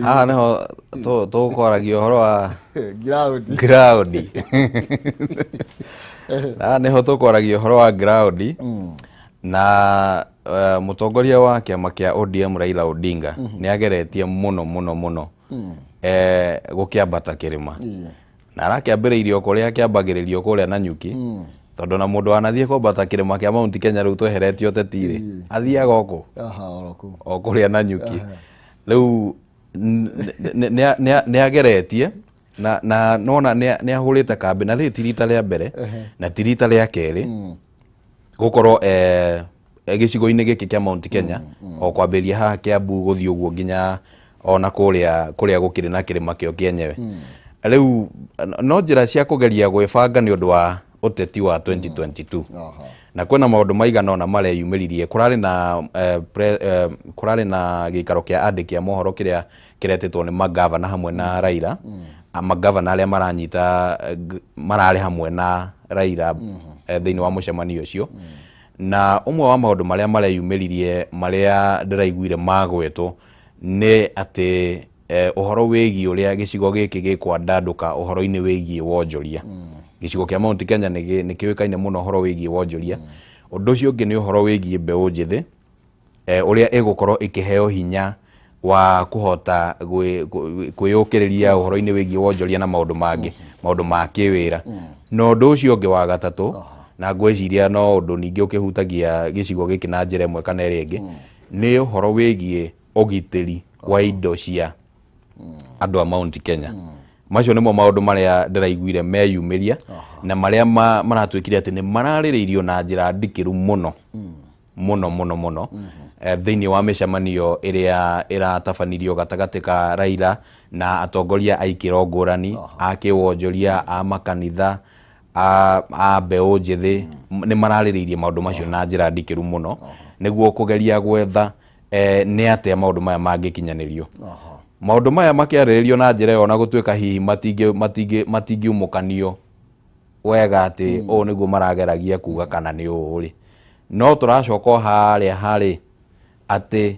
Haha nĩho tũkwaragia ũhoro wa ground. Ground. Haha nĩho tũkwaragia ũhoro wa ground na mũtongoria wa kĩama kĩa ODM Raila Odinga nĩ ageretie mũno mũno mũno gũkĩambata kĩrĩma na arakĩambĩrĩirie o kũrĩa kĩambagĩrĩrio kũrĩa Nanyuki, tondũ na mũndũ wanathiĩ kwambata kĩrĩma kĩa Mount Kenya rĩu tweheretio ũteti rĩ, athiaga o kũ? Aha, oro kũu. O kũrĩa Nanyuki. Rĩu nĩ ageretie na nona nĩ ahũrĩte kambĩ, na rĩrĩ ti rita rĩa mbere na ti rita rĩa kerĩ gũkorwo gĩcigo-inĩ gĩkĩ kĩa Mount Kenya, o kwambĩrĩria haha Kiambu gũthiĩ ũguo nginya ona kũrĩa kũrĩa gũkĩrĩ na kĩrĩma kĩo kĩenyewe. Rĩu no njĩra cia kũgeria gwĩbanga nĩ ũndũ wa ũteti wa 2022. Na kwĩna maũndũ maigana ũna mareyumĩririe. Kũrarĩ na kũrarĩ na gĩikaro kĩa andĩki a mohoro kĩrĩa kĩretĩtwo nĩ magavana hamwe na Raila, magavana arĩa maranyita mararĩ hamwe na Raila thĩinĩ wa mũcemanio ũcio. Na ũmwe wa maũndũ marĩa mareyumĩririe marĩa ndĩraiguire magwetwo nĩ atĩ ũhoro wĩgiĩ ũrĩa gĩcigo gĩkĩ gĩkwandandũka ũhoro-inĩ wĩgiĩ wonjoria. Gĩcigo kĩa Mount Kenya nĩ kĩũĩkaine mũno ũhoro wĩgiĩ wonjoria. Ũndũ ũcio ũngĩ nĩ ũhoro wĩgiĩ mbeũ njĩthĩ, ũrĩa ĩgũkorwo ĩkĩheo hinya wa kũhota kwĩyũkĩrĩria ũhoro-inĩ wĩgiĩ wonjoria na maũndũ mangĩ, maũndũ ma kĩwĩra. Na ũndũ ũcio ũngĩ wa gatatũ, na ngwĩciria no ũndũ ningĩ ũkĩhutagia gĩcigo gĩkĩ na njĩra ĩmwe kana ĩrĩa ĩngĩ, nĩ ũhoro wĩgiĩ ũgitĩri wa indo cia andũ a Mount Kenya. Macio nĩmo maũndũ marĩa ndĩraiguire meyumĩria na marĩa maratuĩkire atĩ nĩ mararĩrĩirio na njĩra ndikĩru mũno mũno mũno mũno thĩinĩ wa mĩcemanio ĩrĩa ĩratabanirio gatagatĩ ka Raila na atongoria a ikĩro ngũrani a kĩwonjoria, a makanitha, a mbeũ njĩthĩ. Nĩ mararĩrĩirie maũndũ macio na njĩra ndikĩru mũno nĩguo kũgeria gwetha nĩ atĩa maũndũ maya mangĩkinyanĩrio. Maũndũ maya makĩarĩrĩrio na njĩra ĩyo, ona gũtuĩka hihi matingiumũkanio wega atĩ ũũ nĩguo marageragia kuga kana nĩ ũũ rĩ, no tũracoka o harĩa harĩ atĩ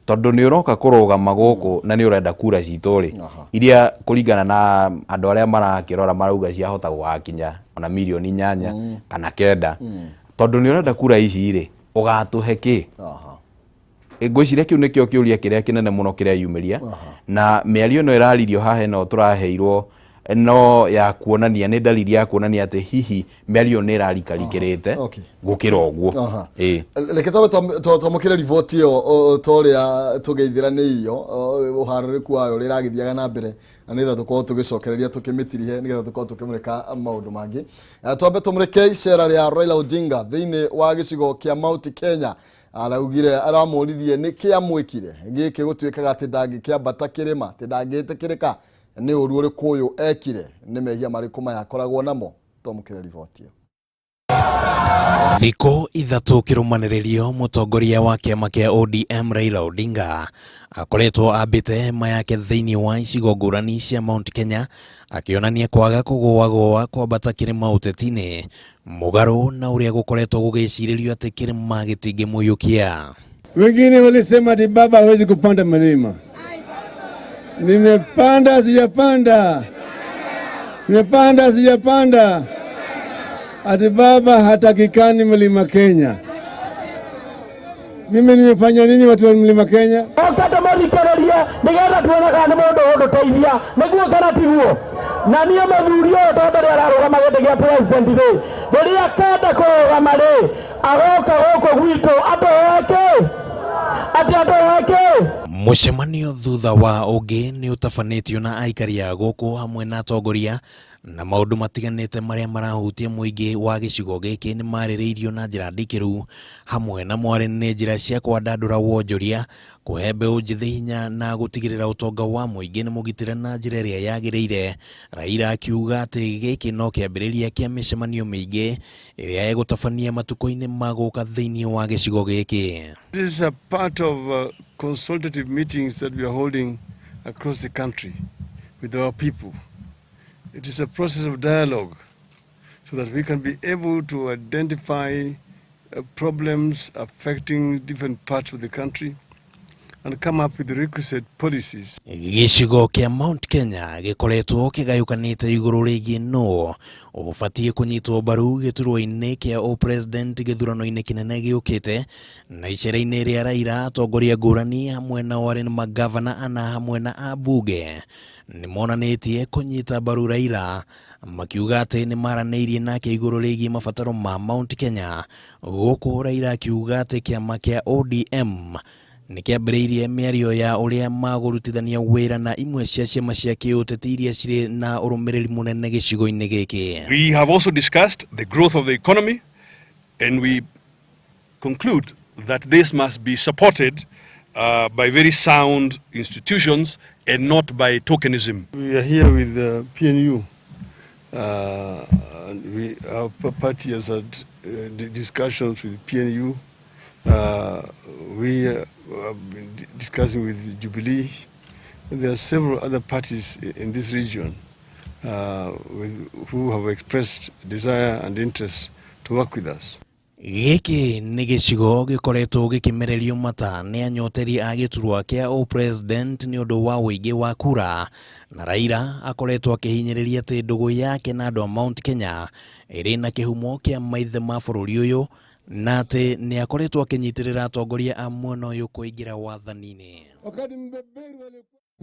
tondũ nĩ ũroka kũrũgama gũkũ na nĩ ũrenda kura citũ rĩ, iria kũringana na andũ arĩa marakĩrora marauga ciahota gũgakinya ona mirioni 8 kana 9, tondũ nĩ ũrenda kura ici rĩ, ũgatũhe kĩ? Ngwĩciria kĩu nĩkĩo kĩũria kĩrĩa kĩnene mũno kĩreyumĩria. Na mĩario ĩno ĩraririo haha ĩno tũraheirwo no ya kuonania, nĩ dalili ya kuonania atĩ hihi mĩario nĩ ĩrarikarikĩrĩte gũkĩra ũguo. Ĩĩ. Reke twambe twamũkĩre riboti ĩyo ta ũrĩa tũgeithĩranĩirio, ũharĩrĩku wayo ũrĩa ĩragĩthiaga na mbere, na nĩgetha tũkorwo tũgĩcokereria tũkĩmĩtirihe, nĩgetha tũkorwo tũkĩmũrĩka maũndũ mangĩ. Twambe tũmũrĩke icera rĩa Raila Odinga thĩinĩ wa gĩcigo kĩa Mount Kenya. Araugire aramũririe nĩ kĩamwĩkire gĩkĩ gũtuĩkaga atĩ ndangĩkĩambata kĩrĩma, atĩ ndangĩtĩkĩrĩka. Nĩ ũru ũrĩkũ ũyũ ekire? Nĩ mehia marĩkũ maya akoragwo namo? Twamũkĩre riboti ĩyo. Thikũ 3 kĩrũmanĩrĩrio, mũtongoria wa kĩama kĩa ODM Raila Odinga akoretwo ambĩte hema yake thĩinĩ wa icigo ngũrani cia Mount Kenya, akĩonania kwaga kũgũagũa kwambata kĩrĩma ũteti-inĩ, mũgarũ na ũrĩa gũkoretwo gũgĩcirĩrio atĩ kĩrĩma gĩtingĩmũiyũkia. Wengine walisema ati baba hawezi kupanda mlima. Nimepanda sijapanda? Nimepanda sijapanda? Ati baba hatakikani mlima Kenya. Mimi nimefanya nini watu wa mlima Kenya? Okata mathikererie nigetha tuone kana nĩ mũndũ ũgũtũteithia, nĩguo kana tiguo. Na niĩ mũthuri ũyũ tondũ rĩrĩa ararũgama gĩtĩ gĩa president rĩ, rĩrĩa akenda kũrũgama rĩ, agoka gũkũ gwitũ atũhe kĩ? Atĩ atũhe kĩ? Mũcemanio thutha wa ũngĩ nĩ ũtabanĩtio na aikari a gũkũ hamwe na atongoria, na maũndũ matiganĩte marĩa marahutia mũingĩ wa gĩcigo gĩkĩ nĩ marĩrĩirio na njĩra ndikĩru. Hamwe na mwarĩ nĩ njĩra cia kwandandũra wonjoria, kũhe mbeũ njĩthĩ hinya na gũtigĩrĩra ũtonga wa mũingĩ nĩ mũgitĩre na njĩra ĩrĩa yagĩrĩire. Raila akiuga atĩ gĩkĩ no kĩambĩrĩria kĩa mĩcemanio mĩingĩ ĩrĩa ĩgũtabania matukũ-inĩ ma gũka thĩinĩ wa gĩcigo gĩkĩ. This is a part of consultative meetings that we are holding across the country with our people. It is a process of dialogue so that we can be able to identify problems affecting different parts of the country and come up with the requisite policies. Gĩcigo kĩa Mount Kenya gĩkoretwo kĩgayũkanĩte igũrũ rĩgiĩ nũ ũbatiĩ kũnyitwo mbaru gĩturwa-inĩ kĩa ũpresident gĩthurano-inĩ kĩnene gĩũkĩte, na icera-inĩ rĩa Raila atongoria ngũrani hamwe na arĩa nĩ magavana ana hamwe na ambunge nĩmonanĩtie kũnyita mbaru Raila, makiuga atĩ nĩmaranĩirie nake igũrũ rĩgiĩ mabataro ma Mount Kenya, gũkũ Raila akiuga atĩ kĩama kĩa ODM nĩkĩambĩrĩirie mĩario ya ũrĩa magũrutithania wĩra na imwe cia ciama cia kĩũteti iria cirĩ na ũrũmĩrĩri mũnene gĩcigo-inĩ gĩkĩ. We have also discussed the growth of the economy, and we conclude that this must be supported by very sound institutions and not by tokenism. We are here with the PNU. And our party has had discussions with PNU. We have been discussing with Jubilee. There are several other parties in this region who have expressed desire and interest to work with us. Gĩkĩ nĩ gĩcigo gĩkoretwo gĩkĩmererio mata nĩ anyoteri a gĩturwa kĩa ũpresident nĩ ũndũ wa ũingĩ wa kura, na Raila akoretwo akĩhinyĩrĩria atĩ ndũgũ yake na andũ a Mount Kenya ĩrĩ na kĩhumo kĩa maithe ma bũrũri ũyũ, na atĩ nĩ akoretwo akĩnyitĩrĩra atongoria a mwena ũyũ kũingĩra wathani-inĩ.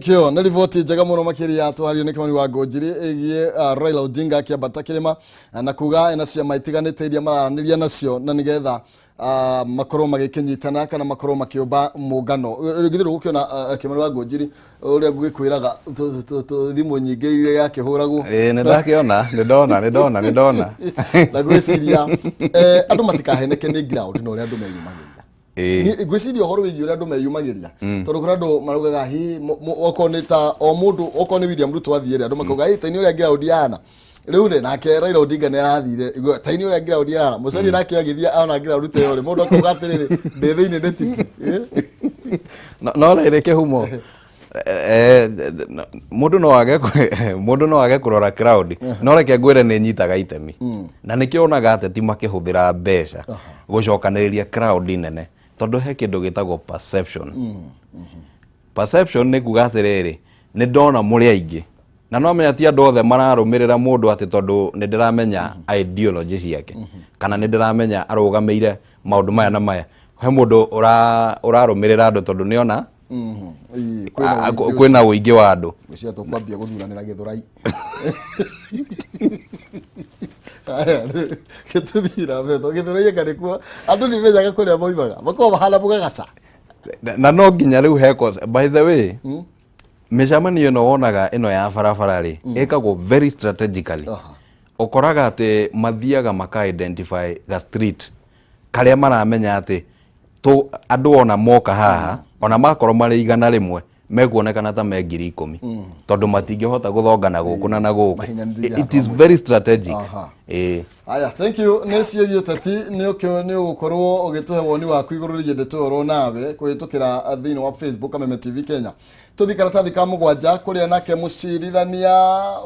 Kĩo nĩ riboti njega mũno makĩria twario nĩ Kimani wa Ngũnjiri ĩgiĩ Raila Odinga akĩambata kĩrĩma na kuga ena ciama itiganĩte iria mararanĩria nacio na nĩgetha makorwo magĩkĩnyitana kana makorwo makĩũmba mũngano. Githĩ ndũgũkĩona Kimani wa Ngũnjiri ũrĩa ngũgĩkwĩraga thimũ nyingĩ iria yakĩhũragwo? Ĩĩ, nĩndakĩona, nĩndona, nĩndona, nĩndona. Na ngwĩciria andũ matikaheneke nĩ ground na ũrĩa andũ meyumagĩria. Ngwĩciria ũhoro wĩgiĩ ũrĩa andũ meyumagĩria, tondũ kũrĩ andũ maraugaga hi okorwo nĩ ta o mũndũ, okorwo nĩ William Ruto athiĩ rĩ, andũ makauga hi ta nĩ ũrĩa ground yahana rĩu rĩ, nake Raila Odinga nĩ arathire ta nĩ ũrĩa ground yahana, Musalia nake agĩthiĩ ona ground ta ĩyo rĩ, mũndũ akauga atĩrĩrĩ ndĩ thĩinĩ nĩ tiki. No rĩrĩ kĩhumo, mũndũ no age kũrora crowd, no reke ngwĩre nĩ nyitaga itemi, na nĩkĩo onaga ateti makĩhũthĩra mbeca gũcokanĩrĩria crowd nene, tondũ he kĩndũ gĩtagwo perception. Perception nĩ kuga atĩrĩrĩ, nĩ ndona mũrĩ aingĩ, na no menya ti andũ othe mararũmĩrĩra mũndũ atĩ tondũ nĩ ndĩramenya ideology ciake, kana nĩ ndĩramenya arũgamĩire maũndũ maya na maya. He mũndũ ũrarũmĩrĩra andũ tondũ nĩona kwĩna ũingĩ wa andũ. Ngwĩciria tũkwambia gũthuranĩra Gĩthũrai. Gĩtũthiĩ na mbere tondũ Gĩthũrai anga nĩkuo andũ nĩmenyaga kũrĩa moimaga, makoragwo mahana mũgagaca. Na no nginya rĩu he by the way, mĩcemanio ĩno wonaga ĩno ya barabara rĩ, ĩkagwo very strategically. Ũkoraga atĩ mathiaga maka identify ga street karĩa maramenya atĩ andũ ona moka haha, ona makorwo marĩ 100 mekuonekana ta me 10,000, tondũ matingĩhota gũthongana gũkũ na gũkũ. Mahinyanĩrĩria It is very strategic. Aya, thank you. Nĩ ciĩgiĩ ũteti, nĩ ũgũkorwo ũgĩtũhe woni waku igũrũ rĩgiĩ ndeto ĩyo nawe kũhĩtũkĩra thĩinĩ wa Facebook Kameme TV Kenya. Tũthiĩ karatathi ka mũgwanja kũrĩa nake mũcirithania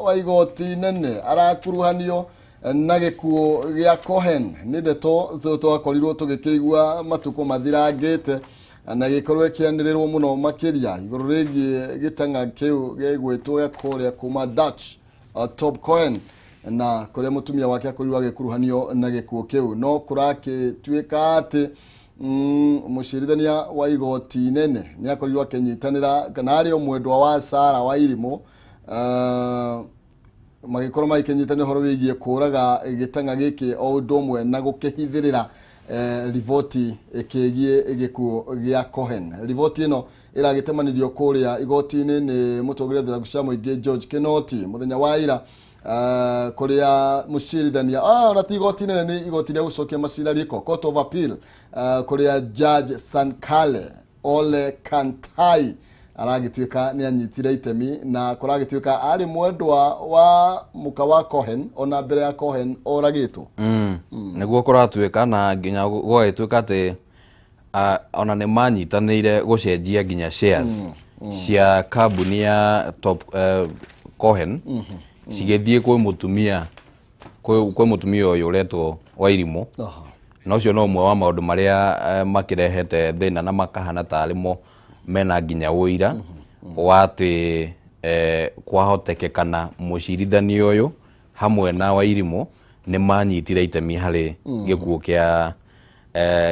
wa igoti nene arakuruhanio na gĩkuũ gĩa Cohen. Nĩ ndeto twakorirwo tũgĩkĩigua matukũ mathirangĩte na gĩkorwo kĩanĩrĩrwo mũno makĩria igũrũ rĩgiĩ gĩtang'a kĩu gĩgwĩtwo gĩa kũrĩa kuma Dutch Top Cohen, na kũrĩa mũtumia wake akorirwo agĩkuruhanio na gĩkuũ kĩu. No kũrakĩtuĩka atĩ mũcirithania wa igoti nene nĩ akorirwo akĩnyitanĩra kana arĩ o mwendwa wa Sarah Wairimu, magĩkorwo magĩkĩnyitanĩra ũhoro wĩgiĩ kũraga gĩtang'a gĩkĩ o ũndũ ũmwe na gũkĩhithĩrĩra riboti ĩkĩgiĩ gĩkuũ gĩa Cohen. Riboti ĩno ĩragĩtemanĩrio kũrĩa igoti-inĩ nĩ mũtongoria wa thagu cia mũingĩ George Kinoti mũthenya wa ira, kũrĩa mũcirithania, ona ti igoti nene, nĩ igoti rĩa gũcokia macira riko, Court of Appeal, kũrĩa Judge Sankale Ole Kantai aragĩtuĩka nĩ anyitire itemi, na kũragĩtuĩka arĩ mwendwa wa mũka wa Cohen ona mbere ya Cohen oragĩtwo. Nĩguo kũratuĩka, na nginya gũgagĩtuĩka atĩ ona nĩ manyitanĩire gũcenjia nginya shares cia kambuni ya Top Cohen cigĩthiĩ kwĩ mũtumia Kwĩ mũtumia ũyũ ũretwo Wairimũ. Na ũcio no ũmwe wa maũndũ marĩa makĩrehete thĩna na makahana tarĩ mo mena nginya ũira wa atĩ kwahotekekana mũcirithania ũyũ hamwe na Wairimũ nĩ manyitire itemi harĩ gĩkuũ kĩa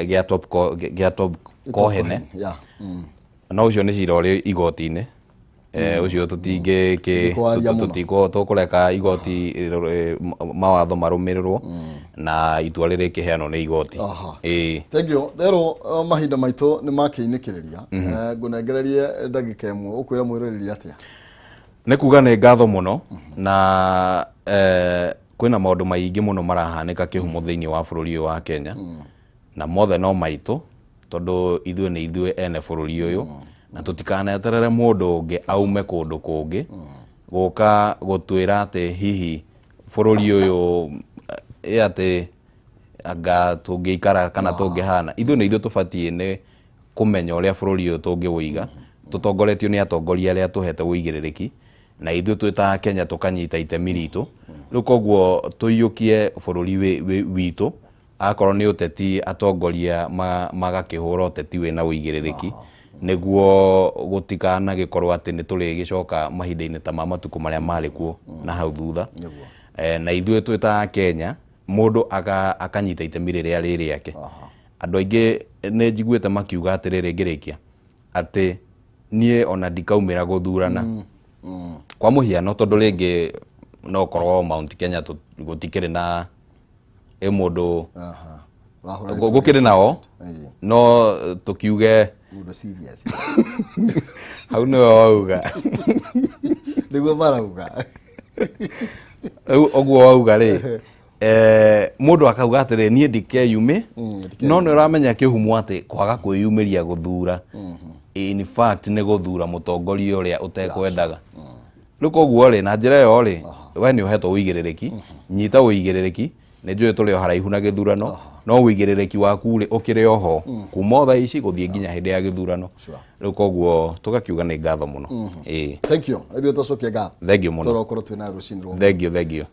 gĩa Top Kohene. Na ũcio nĩ cira ũrĩ igoti-inĩ. Ũcio tũtingĩ Tũtikwaria mũno. Tũtikũ tũkũreka igoti mawatho marũmĩrĩrwo na itua rĩrĩkĩheanwo nĩ igoti. Ĩĩ. Thank you. Rero mahinda maitũ nĩ makĩinĩkĩrĩria. Ngũnengererie ndagĩka ĩmwe ũkwĩra mwĩroreri atĩa? Nĩ kuga nĩ ngatho mũno na kwĩna maũndũ maingĩ mũno marahanĩka kĩhumo thĩinĩ wa bũrũri ũyũ wa Kenya. Na mothe no maitũ tondũ ithuĩ nĩ ithuĩ ene bũrũri ũyũ na tũtikaneterere mũndũ ũngĩ aume kũndũ kũngĩ gũka gũtwĩra atĩ hihi bũrũri ũyũ atĩ anga tũngĩikara kana tũngĩhana. Ithuĩ nĩ ithuĩ tũbatiĩ nĩ kũmenya ũrĩa bũrũri ũyũ tũngĩwũiga tũtongoretio nĩ atongoria arĩa tũhete ũigĩrĩrĩki na ithuĩ twĩ ta Kenya tũkanyita itemi ritũ. Rĩu koguo tũiyũkie bũrũri witũ akorwo nĩ ũteti atongoria magakĩhũra ũteti wĩna ũigĩrĩrĩki nĩguo gũtikanagĩkorwo atĩ nĩ tũrĩgĩcoka mahinda-inĩ ta ma matukũ marĩa marĩ kuo na hau thutha. Na ithuĩ twĩ ta Kenya mũndũ akanyita itemi rĩrĩa rĩ rĩake. Andũ aingĩ nĩ njiguĩte makiuga atĩrĩrĩ ngĩrĩkia atĩ niĩ ona ndikaumĩra gũthurana. Kwa mũhiano tondũ rĩngĩ no korwo Mount Kenya gũtikĩrĩ na ĩ mũndũ gũkĩrĩ nao no tũkiuge Mũndũ serious. Hau nĩwe wauga. Nĩguo marauga. Rĩu ũguo wauga rĩ, mũndũ akauga atĩrĩ niĩ ndikeyumĩ, no nĩ ũramenya kĩhumo atĩ kwaga kwĩyumĩria gũthura in fact nĩ gũthura mũtongoria ũrĩa ũtekwendaga. Rĩu koguo rĩ, na njĩra ĩyo rĩ, we nĩ ũhetwo ũigĩrĩrĩki, nyita ũigĩrĩrĩki, nĩ njũĩ tũrĩ o haraihu na gĩthurano, no ũigĩrĩrĩki waku rĩ ũkĩrĩ oho kuma o thaa ici gũthiĩ nginya hĩndĩ ya gĩthurano. Rĩu koguo tũgakiuga nĩ ngatho mũno. Ĩĩ. Thank you. Ithuĩ tũcokie ngatho. Thank you mũno. Tũrokorwo twĩna rũcinĩ rwa. Thank you, thank you.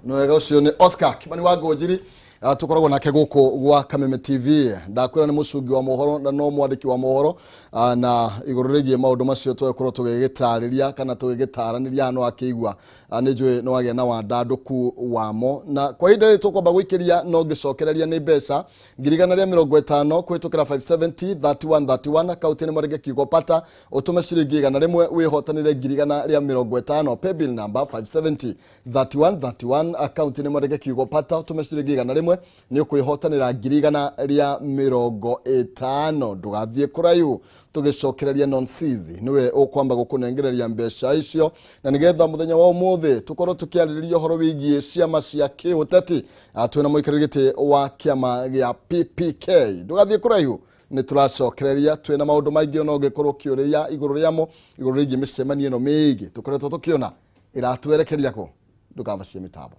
Nĩ wega, ũcio nĩ Oscar Kimani wa Ngũnjiri. Tũkoragwo nake gũkũ gwa Kameme TV. Ndakwĩra nĩ mũcungi wa mohoro na no mwandĩki wa mohoro, na igũrũ rĩgiĩ maũndũ macio tũgĩkorwo tũgĩgĩtarĩria kana tũgĩgĩtaranĩria haha no akĩigua. Nĩ njũĩ nĩ wagĩa na wandandũku wamo. Na kwa ihinda rĩrĩ tũkwamba gũikĩria no ngĩcokereria nĩ mbeca 150,000 kũhĩtũkĩra 570 31 31 akaunti-inĩ mwandĩke kiugo pata ũtũme ciringi 100 wĩhotanĩre 150,000. Paybill number 570 31 31 akaunti-inĩ mwandĩke kiugo pata ũtũme ciringi 100 nĩ ũkwĩhotanĩra 150,000. Ndũgathiĩ kũraihu tũgĩcokereria nonsizi nĩwe ũkwamba gũkũnengereria mbeca icio na nĩgetha mũthenya wa ũmũthĩ tũkorwo tũkĩarĩrĩria ũhoro wĩgiĩ ciama cia kĩũteti. Twĩna mũikarĩri gĩtĩ wa kĩama gĩa PPK. Ndũgathiĩ kũraihu nĩ tũracokereria twĩna maũndũ maingĩ ona ũngĩkorwo ũkĩũrĩria igũrũ rĩamo igũrũ rĩgiĩ mĩcemanio ĩno mĩingĩ tũkoretwo tũkĩona ĩratwerekeria kũ. Ndũkabacie mĩtambo.